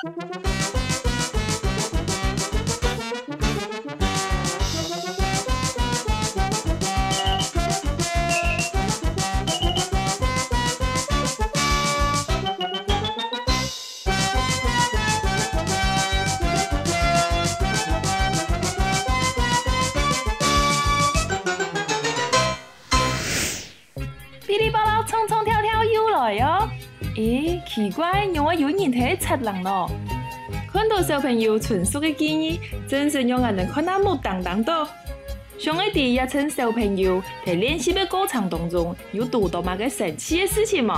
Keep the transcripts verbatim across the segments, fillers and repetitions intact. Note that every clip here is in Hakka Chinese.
噼里啪啦，衝衝跳跳又來哦！咦，奇怪，仰會有人在刷鈴呢？看到小朋友純熟个技藝，真實讓𠊎等看啊目瞪瞪到。想愛知這陣小朋友在練習个過程當中有堵到麼个神奇个事情無？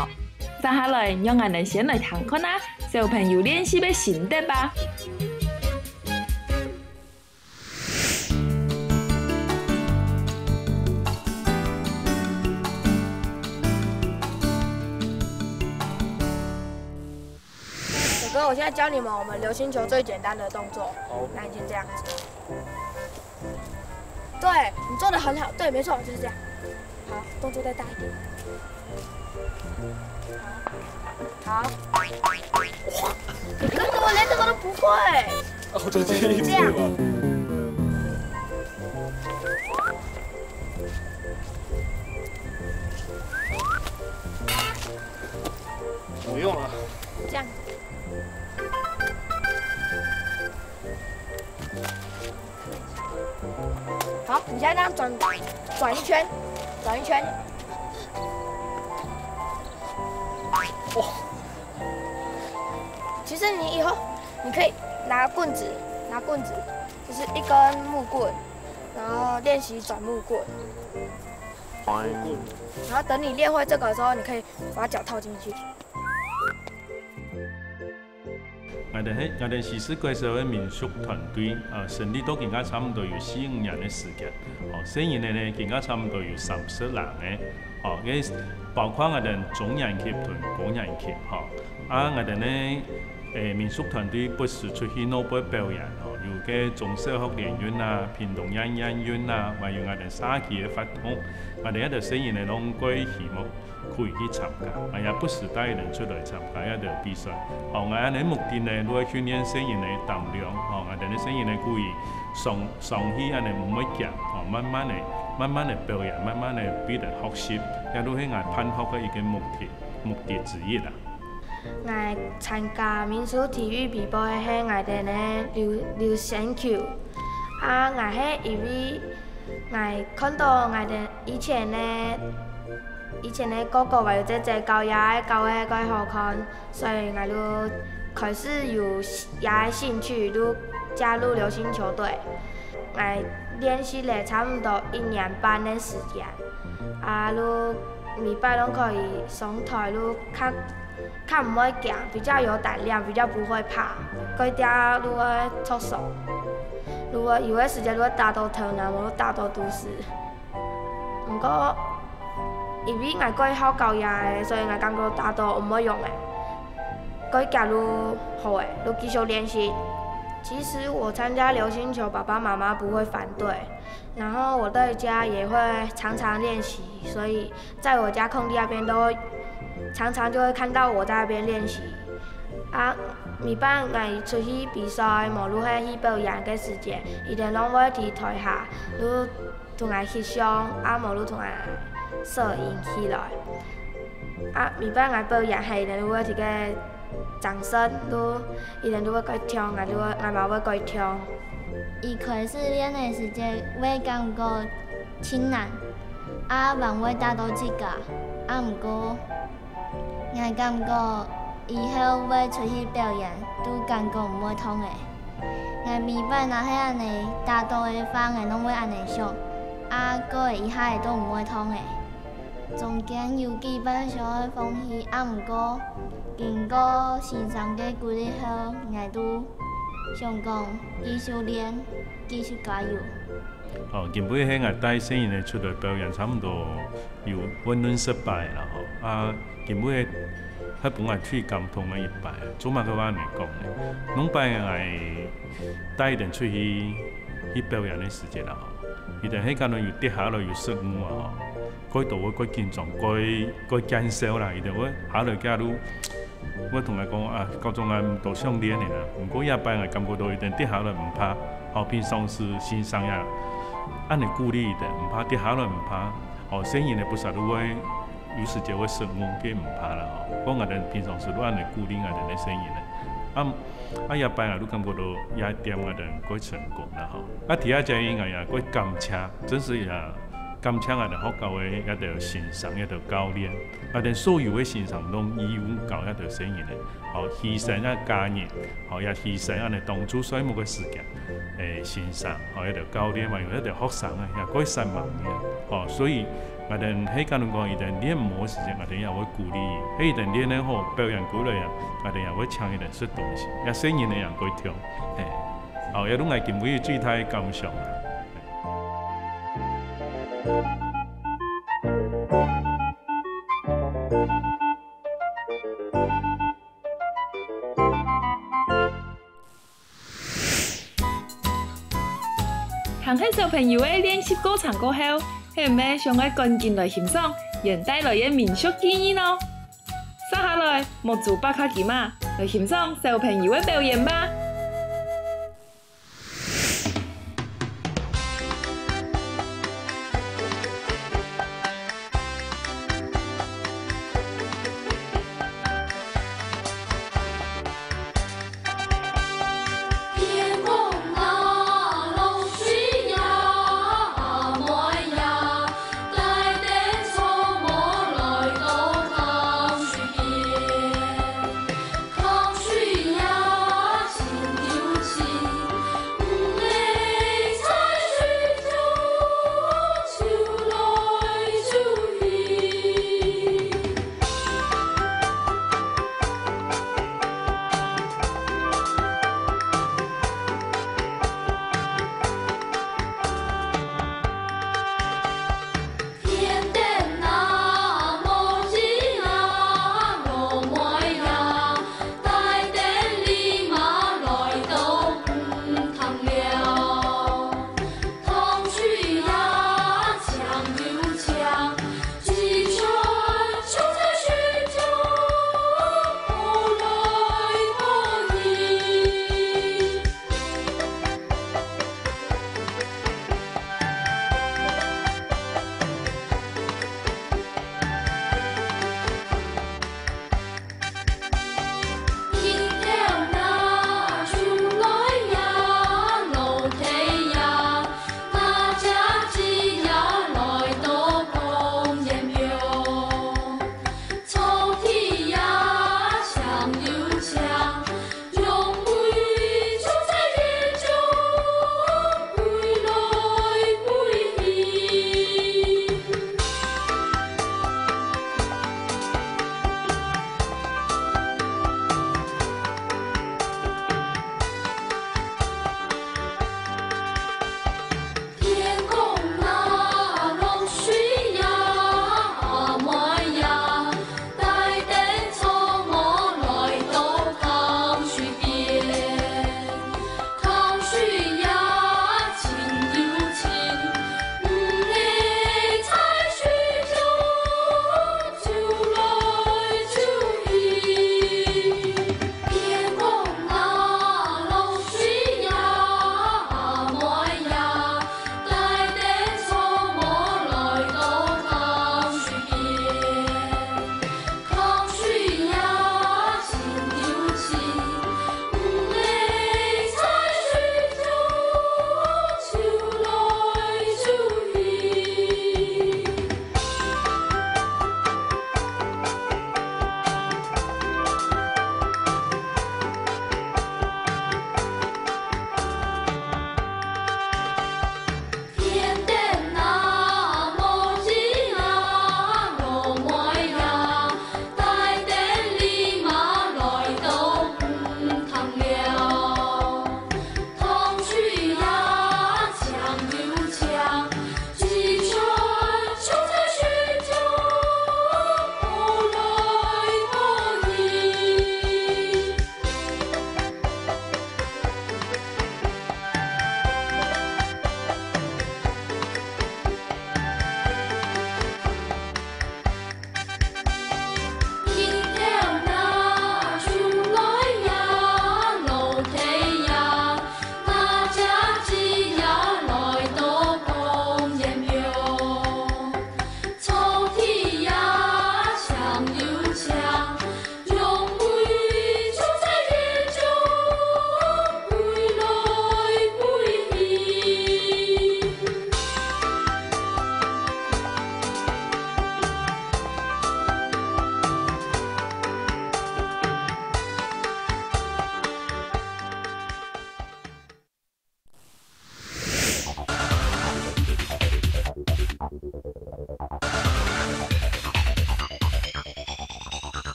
接下來，讓𠊎等先來聽看啊小朋友練習个心得吧。 哥哥，我现在教你们我们流星球最简单的动作。好。那你就这样子。对，你做得很好。对，没错，就是这样。好，动作再大一点。好。哥哥，我连这个都不会。哦，对，这一次吧。这样。不用了。这样。 好，你现在这样转，转一圈，转一圈。哇！其实你以后你可以拿棍子，拿棍子，就是一根木棍，然后练习转木棍。木棍。然后等你练会这个的时候，你可以把脚套进去。 𠊎兜係，𠊎兜西勢國小个民宿團隊，呃，成立到今下差毋多有四五年个時間。哦，細人仔呢，今下差毋多有三十零个。哦，該包括𠊎兜中年級同高年級，吼。啊，𠊎兜呢，誒，民宿團隊不時出去外背表演，吼，有个中小學聯運啊、屏東縣縣運啊，還有𠊎兜社區个活動，𠊎兜這兜細人仔攏蓋希望 可以去參加，𠊎也不時帶佢等出來參加這兜比賽。吼，𠊎恁呢目的呢，就係訓練細人仔膽量，吼，𠊎等个細人仔可以上，上去恁呢毋會驚，吼，慢慢个，慢慢个表演，慢慢个分佢等學習，這就係𠊎辦學个一個目的，目的之一啦。𠊎參加民宿體育比賽係𠊎等个溜，溜線球，啊，𠊎係因為 𠊎看到𠊎兜以前个，以前个哥哥還有姊姊搞這个搞个蓋好看，所以𠊎就開始有這个興趣，就加入流星球隊。𠊎練習了差毋多一年半个時間，啊，就每擺攏可以上台，就較 較毋會驚，比較有膽量，比較不會怕。該兜就會著傷，就會有个時節就會打到頭那，無就打到肚屎。毋過，因為𠊎蓋好搞這个，所以𠊎感覺打到毋會用个。該兜就好个，就繼續練習。其實我參加流星球，爸爸媽媽不會反對，然後我在家也會常常練習，所以 在我家空地那邊都常常就會看到我在那邊練習。啊，每擺𠊎出去比賽，無就係去表演个時節，佢等攏會在台下，就同𠊎翕相，啊，無就同𠊎攝影起來。啊，每擺𠊎表演，佢等就會在該掌聲，就佢等就會蓋暢，𠊎就會，𠊎嘛會蓋暢。一開始練个時節，會感覺 盡難，啊，還會打到自家。啊，毋過，𠊎感覺以後會出去表演，都感覺毋會痛个。𠊎每擺若係恁呢打到个話，𠊎攏會恁呢想，啊，過一下仔都毋會痛个。中間有幾擺想愛放棄，啊，毋過經過先生个鼓勵後，𠊎都想講繼續練，繼續加油。 哦，今晡日係𠊎帶細人仔出來表演，差毋多有混亂失敗啦吼。啊，今晡日係分𠊎最感動个一擺，做麼个會恁呢講呢？往擺𠊎帶佢等出去，去表演个時節啦吼，佢等係敢若有跌下來有失誤啊吼，蓋多會蓋緊張，蓋，蓋見笑啦，佢等會下來該就 𠊎同𠊎講啊，校長啊，毋多想練个啦。毋過這擺𠊎感覺到佢等跌下來毋怕，吼，平常時先生也恁樣鼓勵佢等，毋怕跌下來毋怕，吼，細人仔不時都會有時節會失誤，該毋怕啦，吼。不過𠊎等平常時都恁樣鼓勵𠊎等个細人仔。啊，啊，這擺𠊎都感覺到這一點𠊎等蓋成功啦，吼。啊，第二隻𠊎也蓋感謝，真係也感謝𠊎等學校个這兜先生、這兜教練。 𠊎等所有个先生攏義務教這兜細人仔，吼，犧牲啊家人，吼，也犧牲恁樣當晝睡目个時間，誒，先生，吼，這兜教練嘛，有這兜學生啊，也蓋煞猛个，吼，所以𠊎等係假如講佢等練毋好个時間，𠊎等也會鼓勵佢，係佢等練得好，表演過來啊，𠊎等也會請佢等食東西，這細人仔也蓋暢，嘿，吼，這都𠊎今晡日最大个感想啊。 聽忒小朋友个練習過程過後，係毋係想愛趕緊來欣賞佢等帶來个民俗技藝呢？接下來，目珠擘較金啊，來欣賞小朋友个表演吧！